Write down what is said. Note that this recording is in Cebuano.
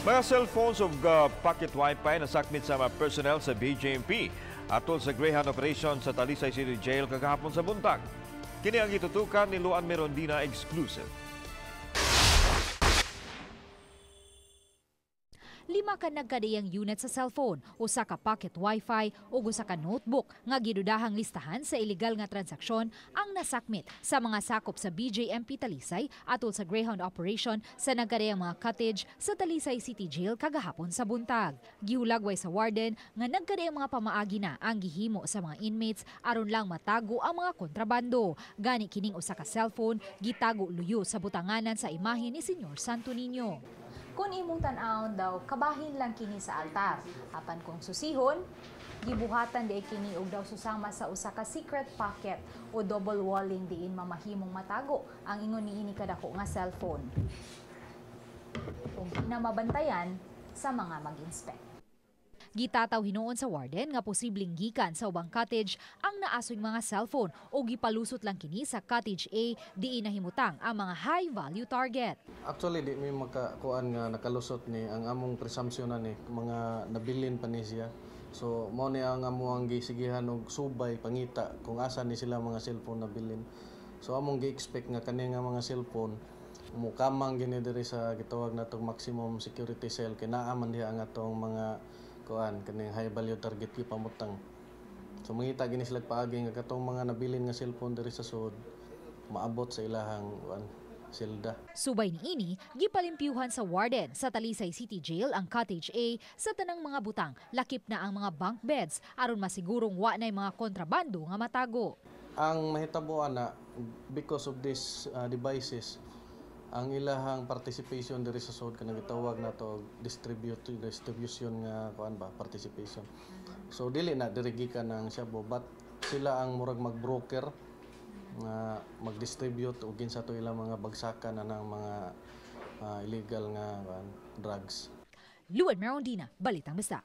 Mga cellphones ug pocket wifi nasakmit sa mga personnel sa BJMP atol sa Greyhound operation sa Talisay City Jail kagahapon sa buntag. Kini ang gitutukan ni Luan Mirondina exclusive. Lima ka nagkadiyang unit sa cellphone, usa ka pocket wifi ug usa ka notebook nga gidudahang listahan sa ilegal nga transaksyon ang nasakmit sa mga sakop sa BJMP Talisay atol sa Greyhound operation sa nagkadiyang mga cottage sa Talisay City Jail kagahapon sa buntag. Gihulagway sa warden nga nagkadiyang mga pamaagi na ang gihimo sa mga inmates aron lang matago ang mga kontrabando. Gani kining usa ka cellphone gitago luyo sa butanganan sa imahe ni Senyor Santo Niño. Kung imong tan-awon daw, kabahin lang kini sa altar. Apan kung susihon, gibuhatan di kini og daw susama sa usa ka secret pocket o double walling diin mamahimong matago ang ingon niini kadako nga cellphone. Ug di na mabantayan sa mga mag-inspect. Gitataw hinuon sa warden nga posibleng gikan sa ubang cottage ang naasoy mga cellphone o gipalusot lang kini sa cottage A diin nahimutang ang mga high value target. Actually, di mi makakuan nga nakalusot ni. Ang among presumption na ni mga nabilin pa ni siya. So mao ni ang among gisigihan og subay pangita kung asa ni sila mga cellphone nabilin. So among gi-expect nga kani nga mga cellphone mukamang gini diri sa gitawag natong maximum security cell kay naa man diha ang atong mga kuan kaning high value target gipamutang. So mangita gini sila paagi nga katong mga nabilin nga cellphone diri sa sud maabot sa ilahang kuan silda. Subay niini, gipalimpyuhan sa warden sa Talisay City Jail ang Cottage A sa tanang mga butang, lakip na ang mga bunk beds aron masigurong wa nay mga kontrabando nga matago. Ang mahitabo ana because of these devices, ang ilahang participation diri sa sud kanang gitawag nato distribution nga kuan ba participation. So dili na diri gikan ang shabu, but sila ang murag mag-broker nga mag-distribute og kinsa to ilang mga bagsakan na ng mga illegal nga kuan drugs. Luan Merondina, Balitang Basta.